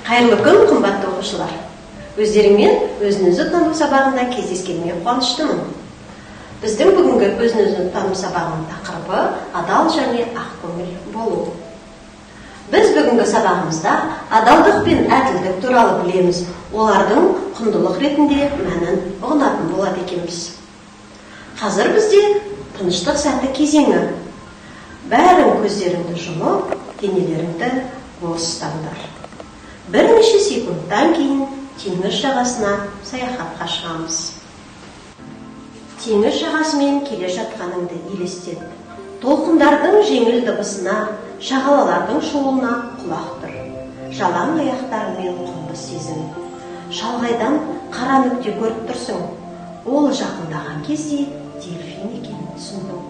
Қайырлы күн, қымбатты оқушылар! Өздеріңмен өзін өзі тану сабағында кездескеніме қуаныштымын. Біздің бүгінгі өзін өзі тану сабағының тақырыбы – адал және ақкөңіл болу. Біз бүгінгі сабағымызда адалдық пен әділдік туралы білеміз, олардың құндылық ретінде мәнін ұғынатын болады екенбіз. Қазір бізде тыныштық сәті кезеңі. Бәрің көздеріңді жұмып, денелеріңді бос ұстаңдар. Бірнеше секундтан кейін теңіз жағасына саяхатқа шығамыз. Теңіз жағасымен келе жатқаныңды елестет. Толқындардың жеңіл дыбысына, шағалалардың шуылына құлақ түр. Жалаң аяқтарыңмен құмды сезін. Шалғайдан қара нүкте көріп тұрсың. Ол жақындаған кезде дельфин екенін түсіндің.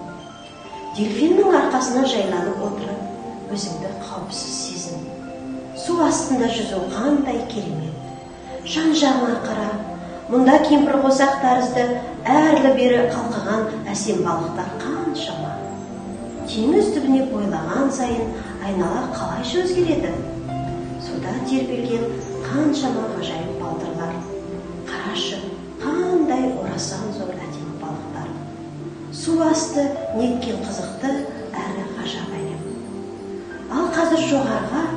Дельфиннің арқасына жайланып отырып, өзіңді қауіпсіз сезін. Су астында жүзу қандай керемет! Жан жағыңа қара. Мұнда кемпірқосақ тәрізді әрлі бері қалқыған әсем балықтар қаншама! Теңіз түбіне бойлаған сайын айнала қалайша өзгереді! Суда тербелген қаншама ғажайып балдырлар! Қарашы, қандай орасан зор әдемі балықтар! Су асты неткен қызықты әрі ғажап әлем! Ал қазір жоғарыға,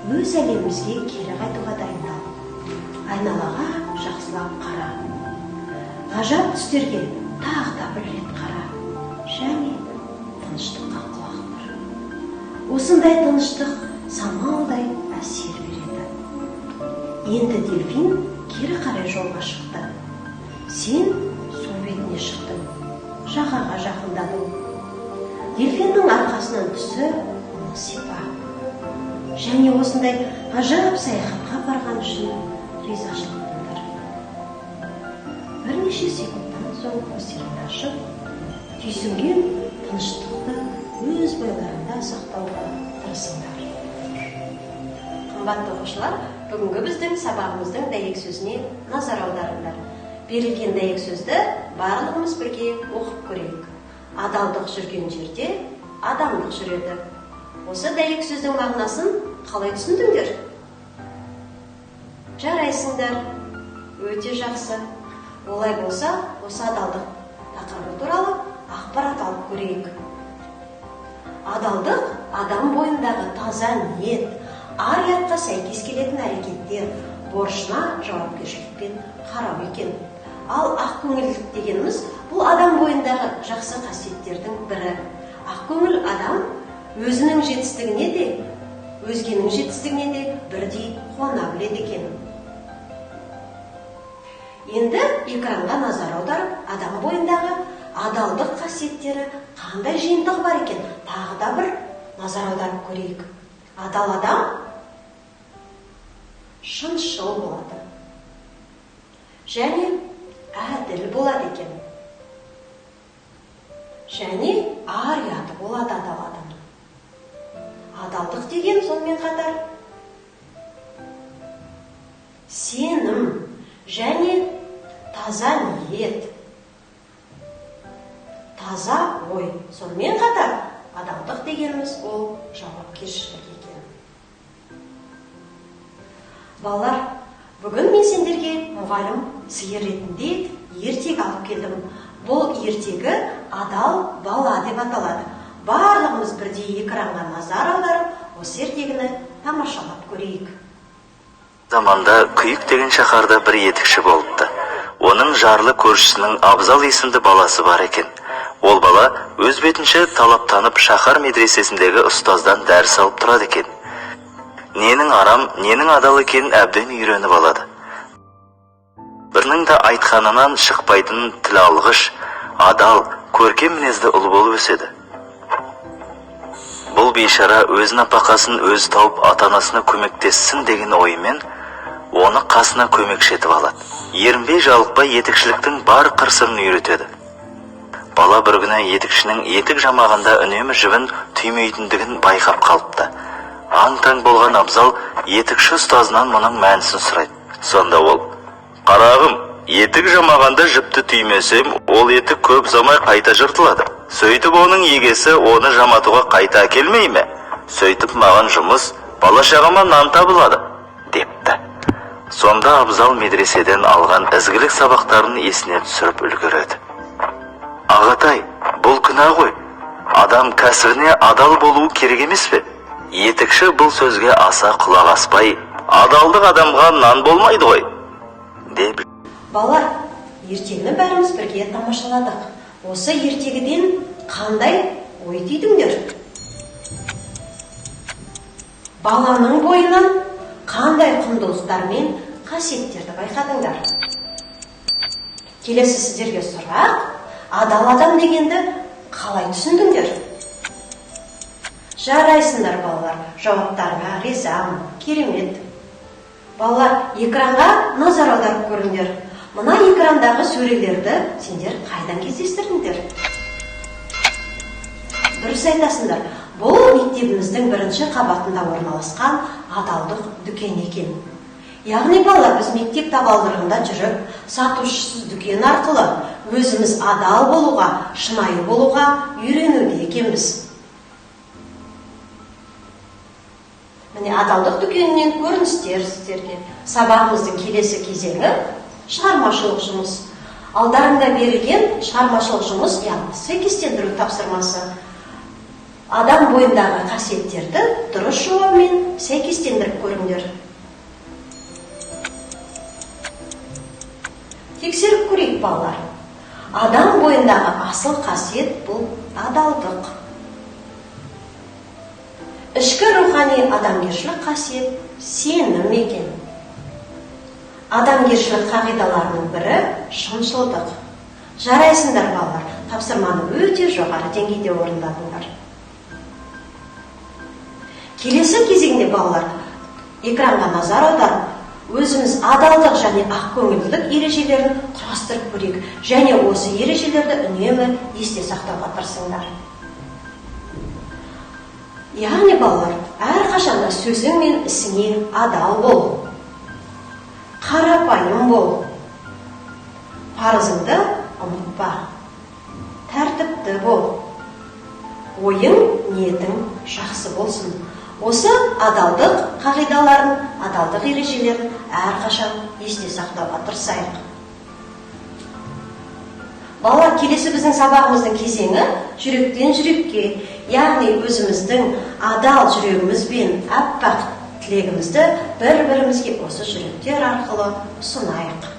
өз әлемімізге кері қайтуға дайындал. Айналаға жақсылап қара. Ғажап түстерге тағы да бір рет қара және тыныштыққа құлақ түр. Осындай тыныштық самалдай әсер береді. Енді дельфин кері қарай жолға шықты. Сен су бетіне шықтың, жағаға жақындадың. Дельфиннің арқасынан түсіп, оны сипа және осындай ғажап саяхатқа барған үшін ризашылық білдір. Бірнеше секундтан соң көздеріңді ашып, түйсінген тыныштықты өз бойларыңда сақтауға тырысыңдар. Қымбатты оқушылар, бүгінгі біздің сабағымыздың дәйек сөзіне назар аударыңдар. Берілген дәйек сөзді барлығымыз бірге оқып көрейік. Адалдық жүрген жерде адамдық жүреді. Осы дәйек сөздің мағынасын қалай түсіндіңдер? Жарайсыңдар, өте жақсы! Олай болса, осы адалдық тақырыбы туралы ақпарат алып көрейік. Адалдық – адам бойындағы таза ниет, ар ұятқа сәйкес келетін әрекеттер, борышына жауапкершілікпен қарау екен. Ал ақкөңілдік дегеніміз – бұл адам бойындағы жақсы қасиеттердің бірі. Ақкөңіл адам өзінің жетістігіне де, өзгенің жетістігіне де бірдей қуана біледі екен. Енді экранға назар аударып, адам бойындағы адалдық қасиеттері қандай жиынтығы бар екен, тағы да бір назар аударып көрейік. Адал адам шыншыл болады және әділ болады екен және ар ұяты болады адал адамның. Адалдық деген сонымен қатар сенім және таза ниет, таза ой. Сонымен қатар адалдық дегеніміз ол жауапкершілік екен. Балалар, бүгін мен сендерге мұғалім сиыр ретінде ертегі алып келдім. Бұл ертегі «Адал бала» деп аталады. Барлығымыз бірдей экранға назар аударып, осы ертегіні тамашалап көрейік. Заманда Күйік деген шаһарда бір етікші болыпты. Оның жарлы көршісінің Абзал есімді баласы бар екен. Ол бала өз бетінше талаптанып, шаһар медресесіндегі ұстаздан дәріс алып тұрады екен. Ненің арам, ненің адал екенін әбден үйреніп алады. Бірінің де айтқанынан шықпайтын тіл алғыш, адал, көркем мінезді ұл болып өседі. Бұл бейшара өз напақасын өзі тауып, ата анасына көмектессін деген ойымен оны қасына көмекші етіп алады. Ерінбей жалықпай етікшіліктің бар қыр сырын үйретеді. Бала бір күні етікшінің етік жамағанда үнемі жібін түймейтіндігін байқап қалыпты. Аң таң болған Абзал етікші ұстазынан мұның мәнісін сұрайды. Сонда ол: «Қарағым, етік жамағанда жіпті түймесем, ол етік көп ұзамай қайта жыртылады. Сөйтіп оның егесі оны жаматуға қайта әкелмей ме? Сөйтіп маған жұмыс, бала шағама нан табылады», – депті. Сонда Абзал медреседен алған ізгілік сабақтарын есіне түсіріп үлгереді. Ағатай, бұл күнә ғой. Адам кәсібіне адал болуы керек емес пе? Етікші бұл сөзге аса құлақ аспай, адалдық адамға нан болмайды ғой, деп. Балалар, ертегіні бәріміз бірге тамашаладық. Осы ертегіден қандай ой түйдіңдер? Баланың бойынан қандай құндылықтар мен қасиеттерді байқадыңдар? Келесі сіздерге сұрақ: адал адам дегенді қалай түсіндіңдер? Жарайсыңдар, балалар, жауаптарыңа ризамын, керемет. Балалар, экранға назар аударып көріңдер. Мына экрандағы сөрелерді сендер қайдан кездестірдіңдер? Дұрыс айтасыңдар, бұл мектебіміздің бірінші қабатында орналасқан адалдық дүкені екен. Яғни, балалар, біз мектеп табалдырығында жүріп, сатушысыз дүкен арқылы өзіміз адал болуға, шынайы болуға үйренуде екенбіз. Міне, адалдық дүкенінен көріністер сіздерге. Сабағымыздың келесі кезеңі — шығармашылық жұмыс. Алдарыңда берілген шығармашылық жұмыс, яғни сәйкестендіру тапсырмасы. Адам бойындағы қасиеттерді дұрыс жауабымен сәйкестендіріп көріңдер. Тексеріп көрейік, балалар. Адам бойындағы асыл қасиет — бұл адалдық. Ішкі рухани адамгершілік қасиет — сенім екен. Адамгершілік қағидаларының бірі — шыншылдық. Жарайсыңдар, балалар, тапсырманы өте жоғары деңгейде орындадыңдар. Келесі кезеңде, балалар, экранға назар аударып, өзіміз адалдық және ақкөңілділік ережелерін құрастырып көрейік және осы ережелерді үнемі есте сақтауға тырысыңдар. Яғни, балалар, әрқашанда сөзің мен ісіңе адал бол, қарапайым бол, парызыңды ұмытпа, тәртіпті бол, ойың, ниетің жақсы болсын. Осы адалдық қағидаларын, адалдық ережелерін әрқашан есте сақтауға тырысайық. Балалар, келесі біздің сабағымыздың кезеңі — жүректен жүрекке, яғни өзіміздің адал жүрегімізбен аппақ тілегімізді бір бірімізге осы жүректер арқылы ұсынайық.